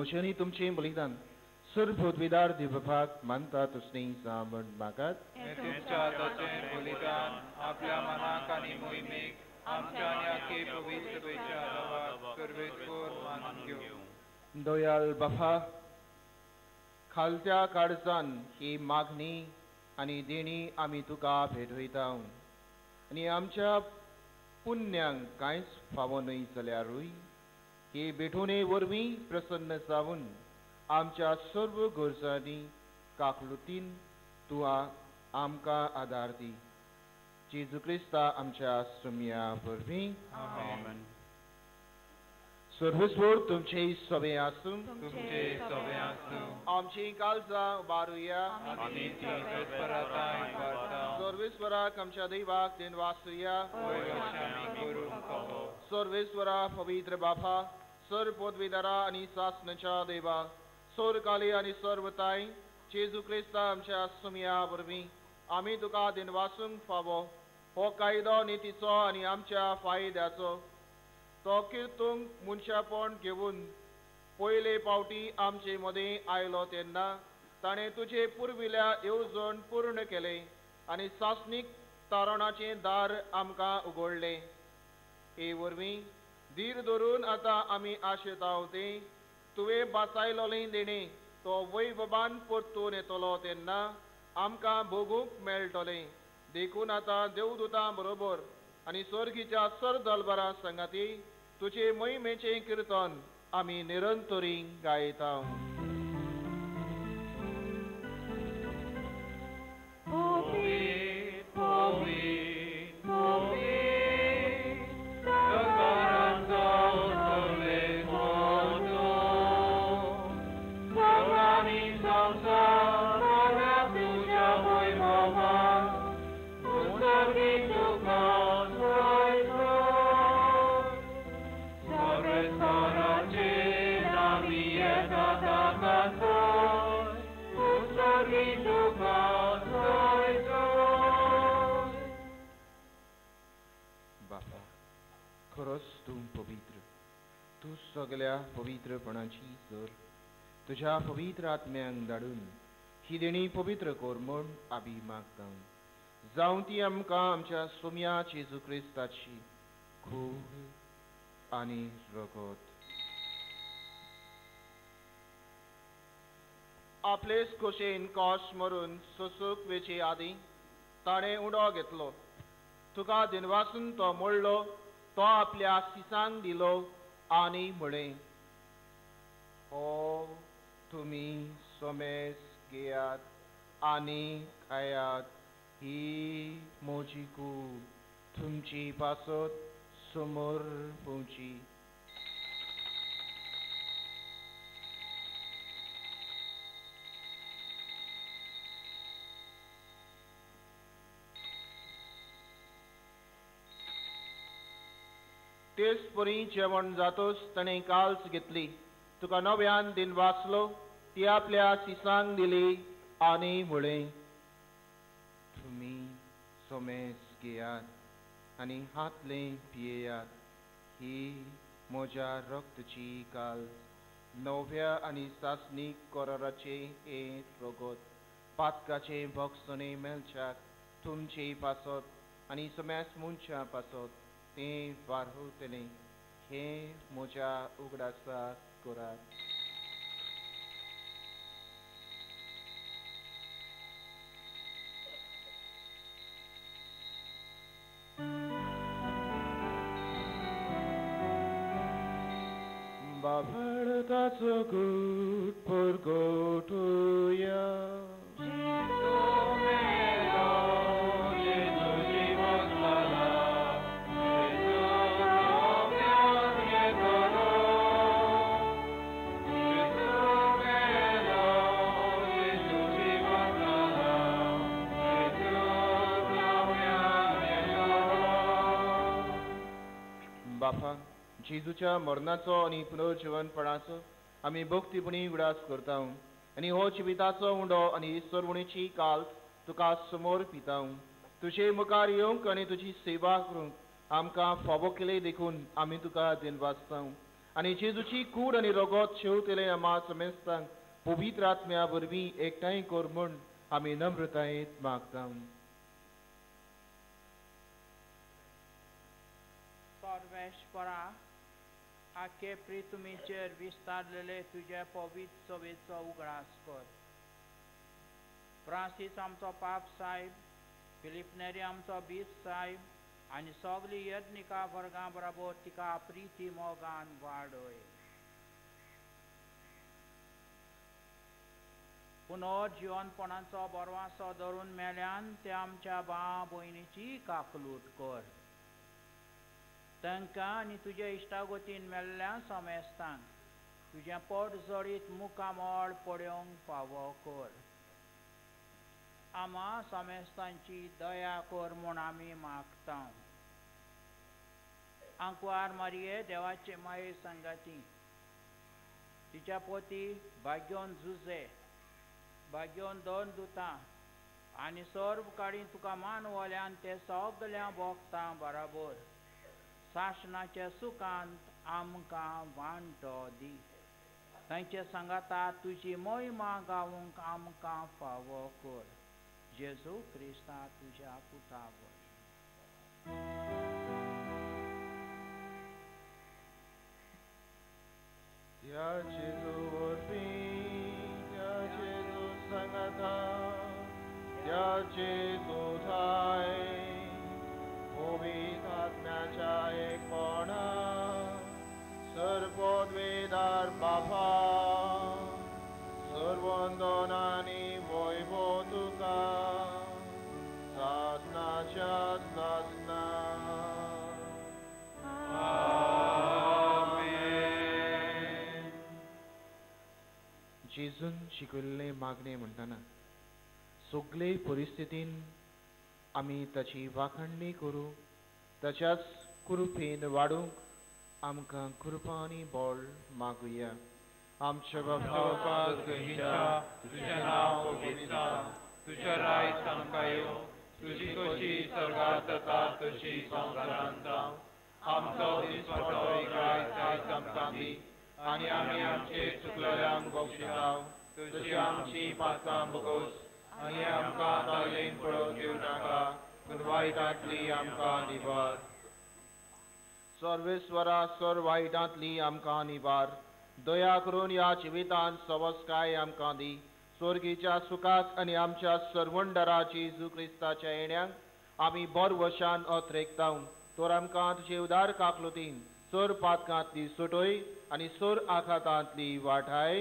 म्हजें तुमचें बलिदान सर्वोद्विदार दिवपाक मानता तसली जावं मागात. तुमच्या हाताचें बलिदान आपल्या मनाक आनी मोहिमेक आमच्या आनी आखे पवित्र आदावाक सर्वेस्पर मानून घेवं. दयाल बाफा, खालत्या काळजान ही मागणी आनी देणी आमी तुका भेटयता आनी आमच्या पुण्यांक कांयच फावो न्हय जाल्यारूय ही भेटवणे वरवीं प्रसन्न जावन आमच्या सर्व गरजांनी काकलुतीन तूं आमकां आदार दी. जेजू क्रिस्ता आमच्या सुमया वरवीं. सर्वेस्पर तुमचे सवे आसूं. तुमचे सवे आसूं. आमची काळजां उबारुया. सर्वेस्वराक आमच्या देवाक दिनवासुया. सर्वेस्वरा पवित्र बापा, सर्व पदवीधरा आनी सासणाच्या देवा, सर्वकाली आनी सर्वताय जेजू क्रिस्ता आमच्या सुमया वरवीं आमी तुका दिनवासूंक फावो. हो कायदो नितीचो आनी आमच्या फायद्याचो. तो किर्तूंक मनशापण घेवन पयले पावटी आमचे मदें आयलो तेन्ना ताणें तुजे पुर्विल्या येवजण पूर्ण केलें आनी सासणीक तारणाचें दार आमकां उगडलें. हे वरवीं धीर धरून आतां आमी आशेता तें तुवें बासायलोलें देणें तो वैभवान परतून येतलो तेन्ना आमकां भोगूंक मेळटलें. देखून आतां देवदूतां बरोबर आनी स्वर्गीच्या सरदलबरा संगाती तुजे महिमेचें किर्तन आमी निरंतरी गायता. बापा, खरोच तूं पवित्र, तूं सगल्या पवित्रपणाची जर तुज्या पवित्र आत्म्यांक धाडून ही देणी पवित्र कर म्हूण आमी मागता. जावं ती आमकां आमच्या सोम्या जेजू क्रिस्ताची कूड आनी रगत. आपलेच खोशेन कोश मरून सोसूक वेचे आदीं ताणें उडो घेतलो. तुका दिनवासून तो मोडलो, तो आपल्या सिसांक दिलो आनी म्हळें, हो तुमी सोमेस घेयात आनी खायात, ही म्हजी कूड तुमची पासत समोर पोवची. तेच परी जेवण जातोच ताणें काल्स घेतली, तुका नव्यान दिन वाचलो, ती आपल्या सिसांक दिली आनी म्हळें, तुमी सोमेस घेयात आनी हातलें पियेयात, ही म्हज्या रक्तची काल्स, नव्या आनी सासणीक कराराचें हें रगत, पातकाचें भोगसणें मेळच्याक तुमचे पासत आनी समेस मनशां पासत तें वारवतलें. हें म्हज्या उगडासाक करात. बाबडताचो गूट परगटुया. बापा, जेजूच्या मरणाचो आनी पुनर्जिवनपणाचो आमी भक्तीपणी उगडास करता आनी हो जिविताचो उंडो आनी सरवणीची काल तुका समोर पिता. तुजे मुखार येवंक आनी तुजी सेवा करूंक आमकां फावो केले देखून आमी तुका दिनवासता. आनी जेजूची कूड आनी रगत शेवतेले आमा समेस्तांक पवित्र आत्म्या वरवीं एकठांय कर म्हूण आमी नम्रतायेंत मागता. परमेश्वरा, आखे प्रितुमीचेर विस्तारलेले तुजे पवित्र सभेचो उगडास कर. फ्रांसीस आमचो पाप साहेब, फिलीप नेरी आमचो बीस साहेब आनी सगली यज्ञिका वर्गां बराबर तिका प्रिती मोगान वाडय. पुनर्जिवनपणाचो बरवासो धरून मेल्यान ते आमच्या भाव भयणीची काकलूट कर. तांकां आनी तुज्या इश्टागतीन मेल्ल्या समेस्तांक तुजें पोट जडीत मुखामळ पळोवंक फावो कर. आमा समेस्तांची दया कर म्हूण आमी मागता. आंकवार मारये देवाचे माये सांगाती तिच्या पोती भाग्योन जुजे, भाग्योन दोन दुतां आनी सर्व काळी तुका मानवल्यान ते सगल्या भोगतां बराबर सासणाच्या सुखांत आमकां वांटो दी. तांचे सांगाता तुजी मोहिमा गावंक आमकां फावो कर. जेजू क्रिस्ता तुज्या पुता वरवीं. त्या जेजू वरवीं, त्या जेजू सांगाता, त्या जेजू ठाय पवित्र आत्म्याच्या एकपणा सर्वोद्वेदार बाबा सर्वंदनानी वैभव तुका सासनाच्या सासना. आमेन. जेजून शिकयल्लें मागणें म्हणटना सगळे परिस्थितीन आमी ताची वाखाणणी करूं, ताच्याच कृपेन वाडूंक आमकां कृपा आनी बळ मागुया. आमच्या बापा तुझें नांव पवित्र जावं, तुजें राज आमकां येवं, तुजी कशी स्वर्गांत जाता तशी संवसारांत जावं. आमचो दिसपट्टो ग्रास आयज आमकां दी आनी आमी आमचे चुकलेल्यांक बक्षितांव तशी आमची पातकां भोगोस आनी आमकां ताळेन पळोवंक दिवं नाका, पूण वायटांतली आमकां निवार. सर्वेस्वरा, सर वायटांतली आमकां निवार. दया करून ह्या जिवितांत सवस्काय आमकां दी. स्वर्गीच्या सुखाक आनी आमच्या सर्वंडरा जेजू क्रिस्ताच्या येण्याक आमी बरवशान अत्रेकता. तर आमकां तुजे उदार काकलुतीन सर पातकांतली सुटय आनी सर आघातांतली वाठाय.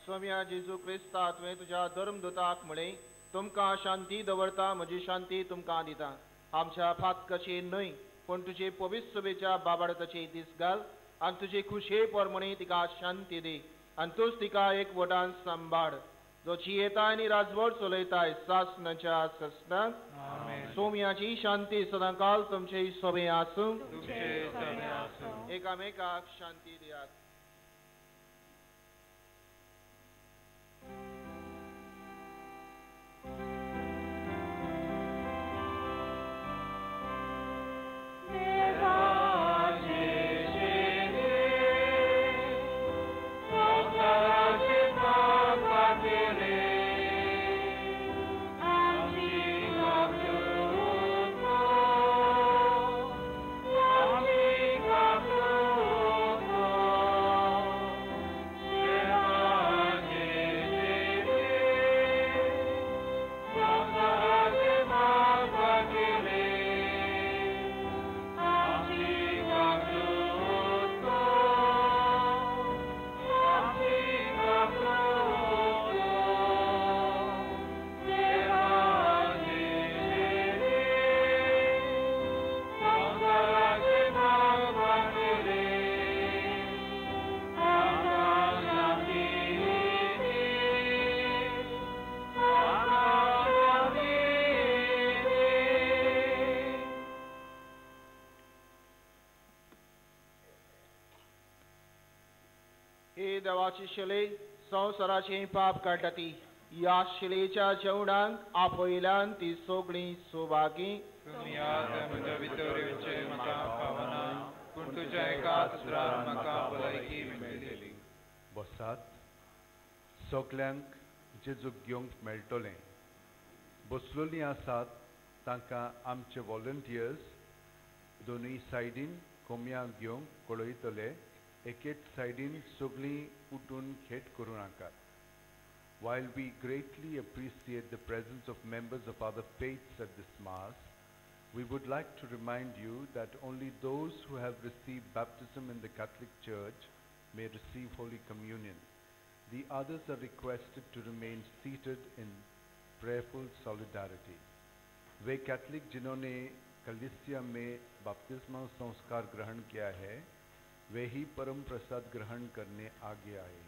सोम्या जेजू क्रिस्ता, तुवें तुज्या धर्मदूताक म्हळें, तुमकां शांती दवरता, म्हजी शांती तुमकां दिता. आमच्या फातकाची न्हय पूण तुजे पवित्र सभेच्या बाबाडताची दीस घाल आनी तुजे खुशे प्रमाणे तिका शांती दी आनी तूच तिका एक वटान सांबाळ, जो जियेता आनी राजवट चलयताय सासनाच्या सासनाक. सोम्याची शांती सदांकाल तुमचे सभे आसूं. एकामेकाक शांती दियात. देवाची शिले संवसाराचें पाप काडटा ती. ह्या शिलेच्या जेवणाक आपयल्यान ती सगळीं सुभागी. तुमी म्हज्या भितर येवचें म्हाका फावना, पूण तुज्या एकाच उतरान म्हाका भलायकी मेळटली. बसात. सगल्यांक जेजूक घेवंक मेळटलें. बसलोलीं आसात तांकां आमचे वॉलंटियर्स दोनूय सायडीन कोमया घेवंक कळयतले. एकेच सायडीन सगळीं उठून खेट करूं नाकात. While we greatly appreciate the presence of members of other faiths at this Mass, we would like to remind you that only those who have received baptism in the Catholic Church may receive Holy Communion. The others are requested to remain seated in prayerful solidarity. Way Catholic जिन्होंने कलिसिया में बपतिस्मा संस्कार ग्रहण किया है, वे ही परम प्रसाद ग्रहण करने आगे आए.